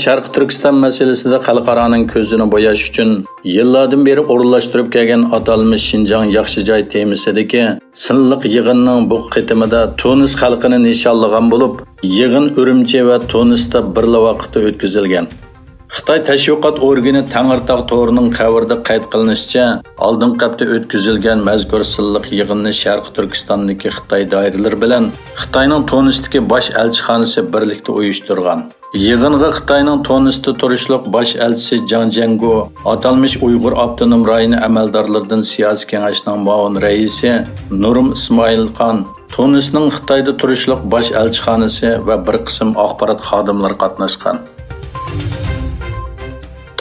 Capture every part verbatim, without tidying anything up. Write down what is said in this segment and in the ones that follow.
شەرقىي تۈركىستان مەسىلىسىدە خەلقئارانىڭ كۆزىنى بوياش ئۈچۈن يىللاردىن بېرى ئورۇنلاشتۇرۇپ كەلگەن ئاتالمىش شىنجاڭ ياخشى جاي تېمىسىدىكى سىنلىق يىغىننىڭ بۇ قېتىمىدا تۇنىس خەلقىنى نىشانلىغان بولۇپ، يىغىن ئۈرۈمچى ۋە تۇنىستا بىرلا ۋاقىتتا ئۆتكۈزۈلگەن. خىتاي تەشۋىقات ئورگىنى تەڭرىتاغ تورىنىڭ خەۋىرىدە قەيت قىلىنىشىچە، ئالدىنقى ھەپتە ئۆتكۈزۈلگەن مەزكۇر سىنلىق يىغىننى شەرقىي تۈركىستاندىكى خىتاي دائىرىلىرى بىلەن خىتاينىڭ تۇنىستىكى باش ئەلچىخانىسى بىرلىكتە ئۇيۇشتۇرغان. يىغىنغا خىتاينىڭ تۇنىستا تۇرۇشلۇق باش ئەلچىسى جاڭ جيەنگو، ئاتالمىش ئۇيغۇر ئاپتونوم رايونى ئەمەلدارلىرىدىن سىياسىي كېڭەشنىڭ مۇئاۋىن رەئىسى نۇرۇم ئىسمائىل خان، تۇنىسنىڭ خىتايدا تۇرۇشلۇق باش ئەلچىخانىسى ۋە بىر قىسىم ئاخبارات خادىملىرى قاتناشقان.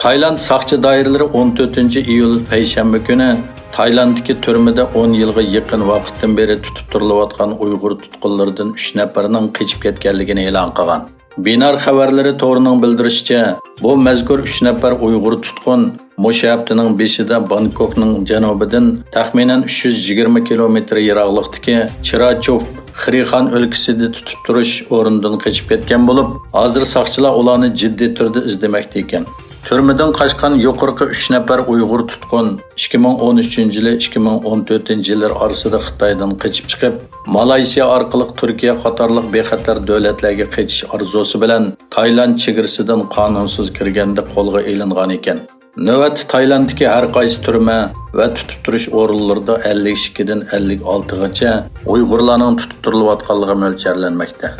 تايلاند ساقچى دائىرىلىرى ئون تۆتىنچى ئىيۇل پەيشەنبە كۈنى تايلاندتىكى تۈرمىدە ئون يىلغا يېقىن ۋاقىتتىن بېرى تۇتۇپ تۇرۇلۇۋاتقان ئۇيغۇر تۇتقۇنلىرىدىن ئۈچ نەپەرنىڭ قېچىپ كەتكەنلىكىنى ئېلان قىلغان. بىنار خەۋەرلىرى تورىنىڭ بىلدۈرۈشىچە، بۇ مەزكۇر ئۈچ نەپەر ئۇيغۇر تۇتقۇن مۇشۇ ھەپتىنىڭ بېشىدا بانكوكنىڭ جەنۇبىدىن تەخمىنەن ئۈچ يۈز يىگىرمە كىلومېتىر يىراقلىقتىكى چىراچوف خىرىخان ئۆلكىسىدە تۇتۇپ تۇرۇش ئورنىدىن قېچىپ كەتكەن بولۇپ، ھازىر ساقچىلار ئۇلارنى جىددىي تۈردە ئىزدىمەكتە ئىكەن. تۈرمىدىن قاچقان يۇقىرىقى ئۈچ نەپەر ئۇيغۇر تۇتقۇن ئىككى مىڭ ئون ئۈچىنچى يىلى، ئىككى مىڭ ئون تۆتىنچى يىللىرى ئارىسىدا خىتايدىن قېچىپ چىقىپ، مالايسىيا ئارقىلىق تۈركىيە قاتارلىق بىخەتەر دۆلەتلەرگە قېچىش ئارزۇسى بىلەن تايلاند چېگرىسىدىن قانۇنسىز كىرگەندە قولغا ئېلىنغان ئىكەن. نۆۋەتتە تايلاندتىكى ھەر قايسى تۈرمە ۋە تۇتۇپ تۇرۇش ئورۇنلىرىدا ئەللىك ئىككىدىن ئەللىك ئالتىغىچە ئۇيغۇرلارنىڭ تۇتۇپ تۇرۇلۇۋاتقانلىقى مۆلچەرلەنمەكتە.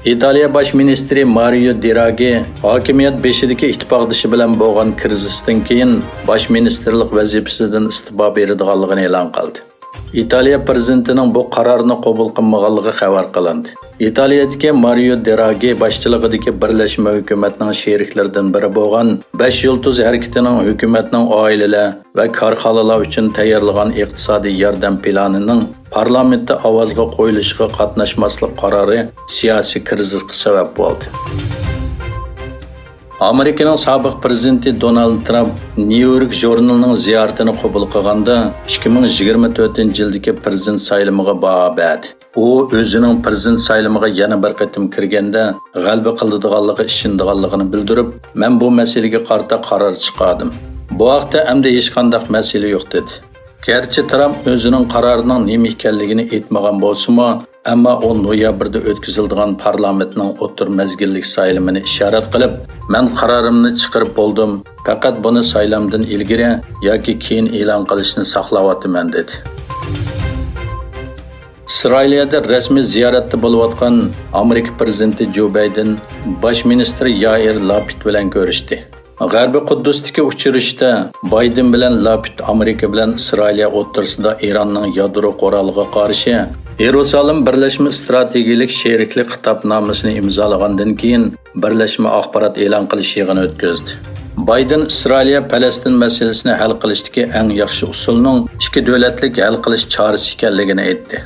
ئىتالىيە باش مىنىستىرى مارىيو دراگى ھاكىمىيەت بېشىدىكى ئىتتىپاقدىشى بىلەن بولغان كىرىزىستىن كېيىن باش مىنىستىرلىق ۋەزىپىسىدىن ئىستېپا بېرىدىغانلىقىنى ئېلان قىلدى. ئىتالىيە پىرېزىدېنتىنىڭ بۇ قارارنى قوبۇل قىلمىغانلىقى خەۋەر قىلىندى. ئىتالىيەدىكى مارىيو دراگى باشچىلىقىدىكى بىرلەشمە ھۆكۈمەتنىڭ شېرىكلىرىدىن بىرى بولغان بەش يۇلتۇز ھەرىكىتىنىڭ ھۆكۈمەتنىڭ ئائىلىلەر ۋە كارخانىلار ئۈچۈن تەييارلىغان ئىقتىسادىي ياردەم پىلانىنىڭ پارلامېنتتا ئاۋازغا قويۇلۇشىغا قاتناشماسلىق قارارى سىياسىي كىرىزىسقا سەۋەب بولدى. ئامېرىكىنىڭ سابىق پىرېزىدېنتى دونالد ترامپ نيۇ يورك ژۇرنىلىنىڭ زىيارىتىنى قوبۇل قىلغاندا، ئىككى مىڭ يىگىرمە تۆتىنچى يىلدىكى پىرېزىدېنت سايلىمىغا باھا بەردى. ئۇ ئۆزىنىڭ پىرېزىدېنت سايلىمىغا يەنە بىر قېتىم كىرگەندە، غەلىبە قىلىدىغانلىقىغا ئىشىنىدىغانلىقىنى بىلدۈرۈپ، مەن بۇ مەسىلىگە قارىتا قارار چىقاردىم. بۇ ھەقتە ئەمدى ھېچقانداق مەسىلە يوق، دېدى. گەرچە ترامپ ئۆزىنىڭ قارارىنىڭ نېمە ئىكەنلىكىنى ئېيتمىغان بولسىمۇ، ئەمما ئۇ نويابىردا ئۆتكۈزۈلىدىغان پارلامېنتنىڭ ئوتتۇرا مەزگىللىك سايلىمىنى ئىشارەت قىلىپ، مەن قارارىمنى چىقىرىپ بولدۇم، پەقەت بۇنى سايلامدىن ئىلگىرى ياكى كېيىن ئېلان قىلىشنى ساقلاۋاتىمەن، دېدى. ئىسرائىلىيەدە رەسمىي زىيارەتتە بولۇۋاتقان ئامېرىكا پىرېزىدېنتى جو بايدېن باش مىنىستىر يائىر لاپىد بىلەن كۆرۈشتى. غەربىي قۇددۇستىكى ئۇچرىشىشتا بايدېن بىلەن لاپىد ئامېرىكا بىلەن ئىسرائىلىيە ئوتتۇرىسىدا ئىراننىڭ يادرو قورالىغا قارشى يېرۇسالىم بىرلەشمە ئىستراتېگىيەلىك شېرىكلىك خىتابنامىسىنى ئىمزالىغاندىن كېيىن بىرلەشمە ئاخبارات ئېلان قىلىش يىغىنى ئۆتكۈزدى. بايدېن ئىسرائىلىيە پەلەستىن مەسىلىسىنى ھەل قىلىشتىكى ئەڭ ياخشى ئۇسۇلنىڭ ئىككى دۆلەتلىك ھەل قىلىش چارىسى ئىكەنلىكىنى ئېيتتى.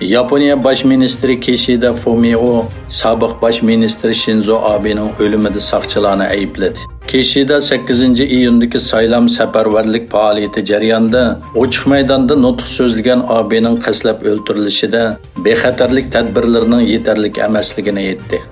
ياپونىيە باش مىنىستىرى كىشىدا فۇمىئو سابىق باش مىنىستىر شىنزو ئابېنىڭ ئۆلۈمىدە ساقچىلارنى ئەيىبلىدى. كىشىدا سەككىزىنچى ئىيۇندىكى سايلام سەپەرۋەرلىك پائالىيىتى جەريانىدا ئوچۇق مەيداندا نۇتۇق سۆزلىگەن ئابېنىڭ قەستلەپ ئۆلتۈرۈلۈشىدە بىخەتەرلىك تەدبىرلىرىنىڭ يېتەرلىك ئەمەسلىكىنى ئېيتتى.